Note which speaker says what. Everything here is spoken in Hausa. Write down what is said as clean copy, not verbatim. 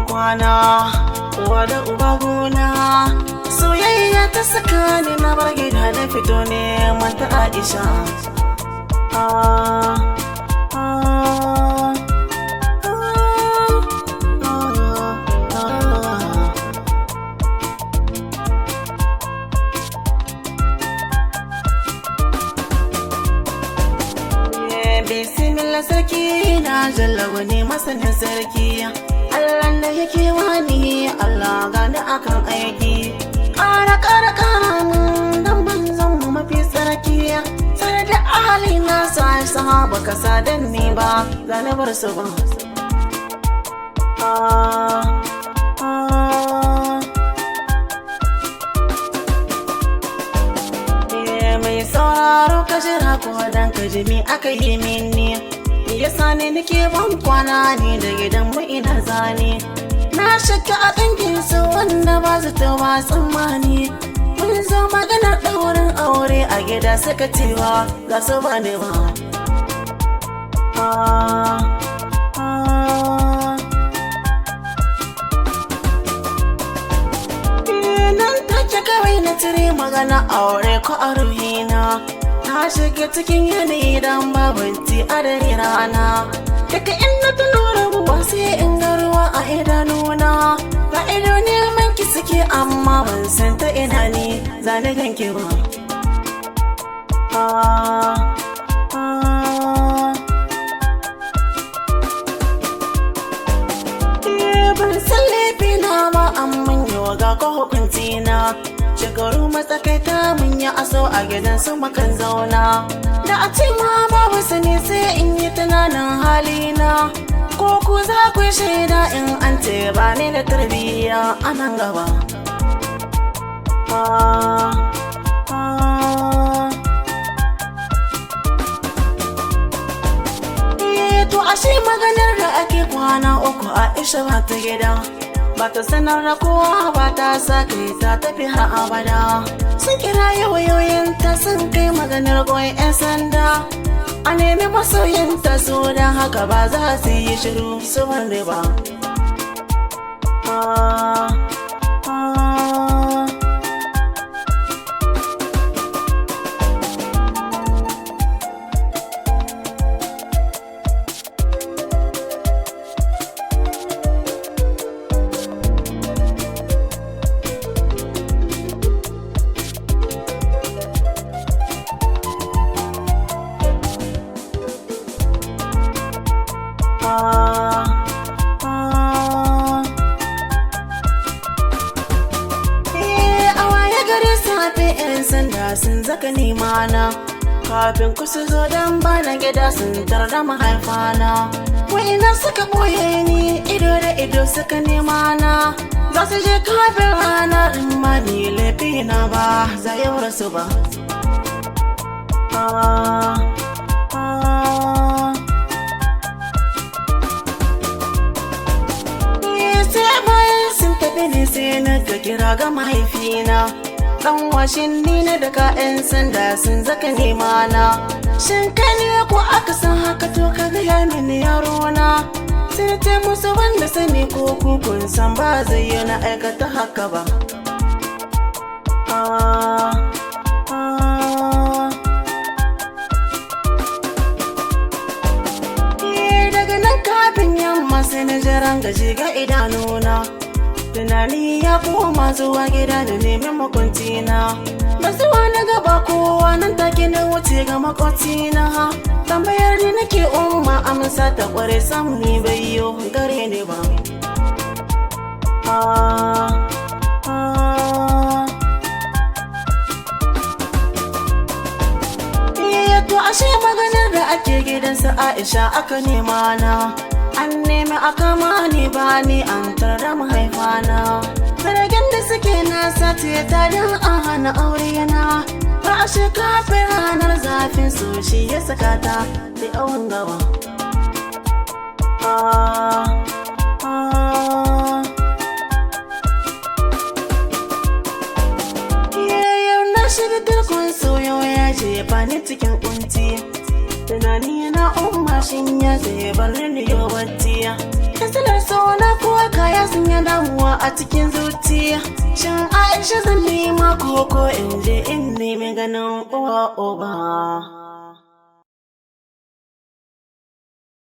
Speaker 1: Kwana uwa da uba gona, soyayya ta saka ni na bar gida na fito neman ta Aisha. Ah, ah, ah, ah, ah. Bismillah sarki na jalla wani masanin sarki, Allah da yake wani Allah gani akan aiki. Ƙara ƙara ƙara mun dan banzan mu mafi sarki, sai da ahali na sa sahaba ka sadan ni ba zani bar su ba. Ah, ah. Mai sauraro ka jira ko dan ka ji mi aka yi mini, yasa ne nake ban kwana ne da gidan mu ina zane. Na shiga a dangin su wanda ba su ta ba tsammani. Mun zo maganar ɗaurin aure a gida suka cewa za su ba ni ba. Ah, ah. Nan take kawai na cire magana aure ko a ruhina. Na shiga cikin yanayi dan babanci a dare rana. Daga in na tuno rabuwa sai in ga ruwa a idanuna. Ga ido neman ki suke amma ban san ta ina ne zane ganki ba. Ah, ah. Ban san laifina ba amma yau ga ko hukunci na. Shekaru matsakaita mun yi aso a gidan su makan zauna. Da a ce ma babu sani sai in yi tunanin halina. Ko ku za ku shaida in an ce ba ni da tarbiyya a nan gaba. Ah, ah. To ashe maganar da ake kwana uku Aisha ba ta gida. Ba ta sanar da kowa ba ta sa kai ta tafi har abada. Sun kira yawayoyinta sun kai maganar goyon 'yan sanda. A nemi masoyinta su don haka ba za su yi shiru su bari ba. Ah, ah. Ah, ah. A waye gari safe 'yan sanda sun zaka nemana. Kafin ku su zo don bana gida sun tarda mahaifana. Wa'ina suka ɓoye ni ido da ido suka nemana. Za su je kafin rana in ma ni laifina ba za yi rasu ba. Ah, ah. Sai bayan sun tafi ne sai na ga kira ga mahaifina. Dan washin ni na daga 'yan sanda sun zaka nema na. Shin kai ne ko aka san haka to ka gaya mini yaro na. Sai na ce musu wanda sani ko ku kun san ba zai yi na aikata haka ba. Ah, ah. Daga nan kafin yamma sai na jiran gaji ga idanuna. Tunani ya koma zuwa gida da neman makuntina. Ba zuwa na gaba kowa nan take na wuce ga makwabcina. Tambayar ni nake umma amsa ta kware sam ni bai yo gare ni ba. Ah, ah. To ashe maganar da ake gidansa Aisha aka nema na. An nemi aka mani ba ni an tarda mahaifana. Zargin da suke na sace ta don an hana aure na. Ba ashe kafin ranar zafin so shi ya saka ta da awon gaba. Ah. Yau na shiga tarkon soyo ya jefa ni cikin kunci. Tunani na umma shin ya zai bar ni yau bacci. Kasalar sona kuwa kaya sun yi damuwa a cikin zuciya. Shin Aisha zan nema koko in je in nemi ganin uwa uba?